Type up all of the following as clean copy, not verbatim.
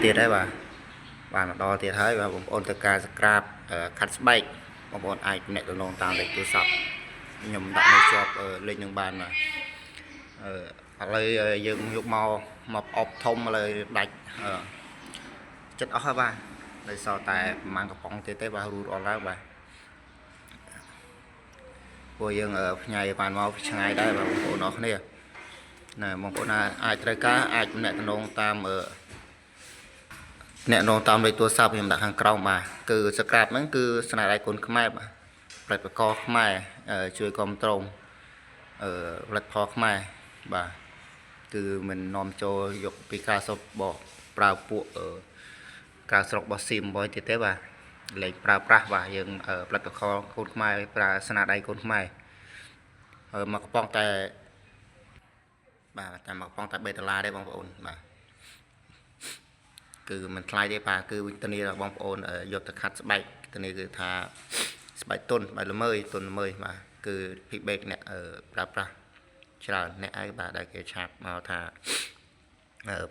ទៀតហើយបាទបានមកដល់ទៀតហើយបាទបងប្អូនត្រូវការ scrub ខាត់ស្បែកបងប្អូនអាចទំនាក់ទំនងតាមលេខទូរស័ព្ទខ្ញុំដាក់នៅជាប់លេខនឹងបានបាទឥឡូវយើងយកមកមកអប់ធំឥឡូវដាច់ចិត្តអស់ហើយបាទនៅសល់តែប្រហែលកំប៉ុងទៀតទេបាទរូតអស់ហើយបាទព្រោះយើងផ្ញើបានមកឆ្ងាយដែរបាទបងប្អូនអរគ្នាណែបងប្អូនអាចត្រូវការអាចទំនាក់ទំនងតាមអ្នកនងតាមលេខទូរស័ព្ទខ្ញុំដាក់ខាងក្រោមបាទគឺ scrub ហ្នឹងគឺស្នាដៃកូនខ្មែរបាទផលិតករខ្មែរជួយគ្រប់គ្រងផលិតផលខ្មែរបាទគឺមិននាំចូលយកពីក្រៅស្រុកបោះប្រើពួកក្រៅស្រុករបស់ស៊ីមបយទៀតទេបាទលេខប្រើប្រាស់បាទយើងផលិតផលកូនខ្មែរប្រើស្នាដៃកូនខ្មែរហើយមកកំប៉ុងតែបាទតែមកកំប៉ុងតែ3ដុល្លារទេបងប្អូនបាទគឺមិនថ្លៃទេបាទគឺធានាបងប្អូនយកទៅខាត់ស្បែកធានាគឺថាស្បែកទុនស្បែកល្មើយទុនល្មើយបាទគឺ feedback អ្នកប្រើប្រាស់ច្រើនអ្នកឯងបាទដែលគេ chat មកថា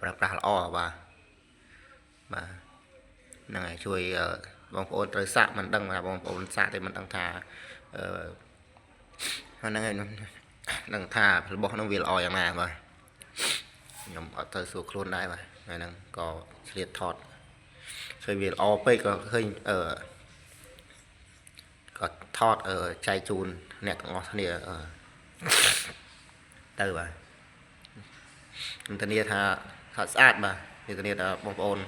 ប្រើប្រាស់ល្អបាទបាទហ្នឹងហើយជួយបងប្អូនត្រូវសាកមិនដឹងថាបងប្អូនសាកទេមិនដឹងថាអឺហ្នឹងហើយដឹងថារបស់ហ្នឹងវាល្អយ៉ាងណាបាទខ្ញុំអត់ទៅសួរខ្លួនដែរបាទថ្ងៃហ្នឹងក៏ឆ្លៀតថតឃើញវាល្អពេកក៏ឃើញអឺក៏ថតអឺចែកជូនអ្នកទាំងអស់គ្នាអឺទៅបាទខ្ញុំធានាថាថាស្អាតបាទធានាថាបងប្អូន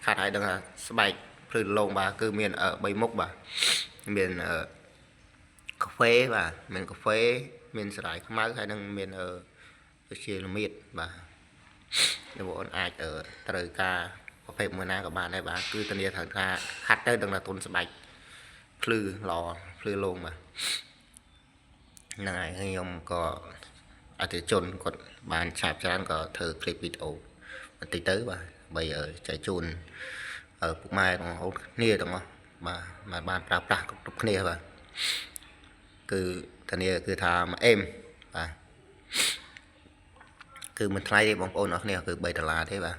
ខាត់ឲ្យដឹងថាស្បែកភ្លឺរលោងបាទគឺមាន3មុខបាទមានកាហ្វេបាទមានកាហ្វេមានសរាយខ្មៅហើយនឹងមានដូចជាល្មៀតបាទបងប្អូនអាចត្រូវការប្រភេទមួយណាក៏បានដែរបាទគឺធានាថាខាត់ទៅដឹងថាទុនស្បែកភ្លឺល្អភ្លឺលោងបាទហ្នឹងហើយខ្ញុំក៏អតិជនគាត់បាន chat ច្រើនក៏ធ្វើคลิปវីដេអូបន្តិចទៅបាទដើម្បីចែកជូនពុកម៉ែបងប្អូនគ្នាទាំងអស់បាទបានប្រើប្រាស់គ្រប់គ្នាបាទគឺធានាគឺថាមួយអេមបាទគឺមិនថ្លៃទេបងប្អូនអរគ្នាគឺ3ដុល្លារទេបាទ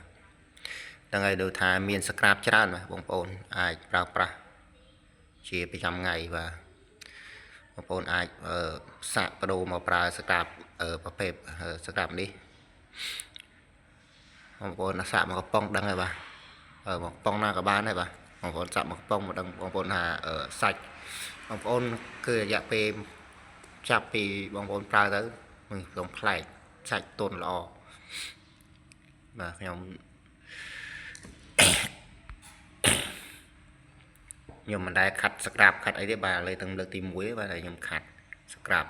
ហ្នឹងហើយដូចថាមាន scrub ច្រើនបាទបងប្អូនអាចប្រើប្រាស់ជាប្រចាំថ្ងៃបាទបងប្អូនអាចសាកបដូរមកប្រើ scrub ប្រភេទ scrub នេះបងប្អូនសាកមកកំប៉ុងដឹងហើយបាទមកកំប៉ុងណាក៏បានដែរបាទបងប្អូនសាកមកកំប៉ុងមកដឹងបងប្អូនថាសាច់បងប្អូនគឺរយៈពេលចាប់ពីបងប្អូនប្រើទៅនឹងខ្ញុំប្លែកសាច់ទន់ល្អបាទខ្ញុំខ្ញុំមិនដែលខាត់ scrub ខាត់អីទេបាទឥឡូវទាំងលើកទី1បាទខ្ញុំខាត់ scrub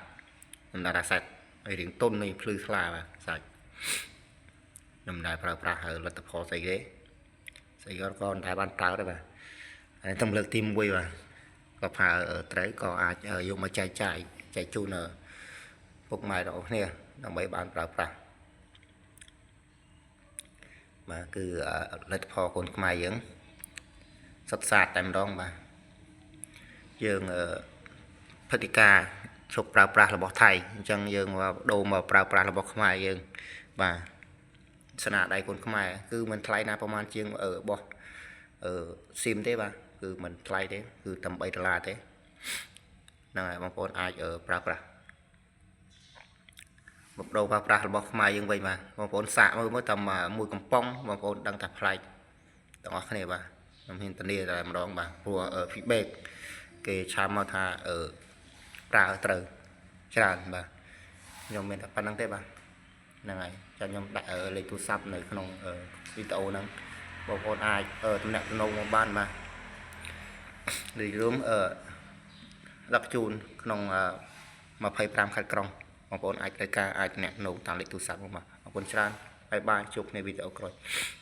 ខ្ញុំដាក់ថាសាច់ឲ្យរៀងទន់នៃភ្លឺថ្លាបាទសាច់ខ្ញុំមិនដែលប្រើប្រាស់ហើយលទ្ធផលស្អីគេស្អីក៏ក៏មិនដែលបានប្រើដែរបាទហើយទាំងលើកទី1បាទក៏ប្រើត្រូវក៏អាចយកមកចែកចាយចែកជូនពុកម៉ែរបស់គ្នាដើម្បីបានប្រើប្រាស់បាទគឺលទ្ធផលកូនខ្មែរយើងសុទ្ធសាធតែម្ដងបាទយើងព្រឹត្តិការណ៍ឈប់ប្រើប្រាស់របស់ថៃអញ្ចឹងយើងមកដូរមកប្រើប្រាស់របស់ខ្មែរយើងបាទស្នាដៃកូនខ្មែរគឺមិនថ្លៃណាប្រហែលជាងរបស់ស៊ីមទេបាទគឺមិនថ្លៃទេគឺតែ3ដុល្លារទេហ្នឹងហើយបងប្អូនអាចប្រើប្រាស់មកដូរប្រើប្រាស់របស់ខ្មែរយើងវិញបាទបងប្អូនសាកមើលមើលតែមួយកំប៉ុងបងប្អូនដឹងថាប្លែកទាំងអស់គ្នាបាទខ្ញុំហ៊ានធានាតែម្ដងបាទព្រោះ feedback គេ chat មកថាប្រើត្រូវច្រើនបាទខ្ញុំមានតែប៉ុណ្្នឹងទេបាទហ្នឹងហើយចាំខ្ញុំដាក់លេខទូរស័ព្ទនៅក្នុងវីដេអូហ្នឹងបងប្អូនអាចទំនាក់ទំនងមកបានបាទនិយាយរួមដឹកជូនក្នុង25ខេត្តក្រុងបងប្អូនអាចត្រូវការអាចទំនាក់ទំនងតាមលេខទូរស័ព្ទមកបាទអរគុណច្រើន bye bye ជួបគ្នាវីដេអូក្រោយ។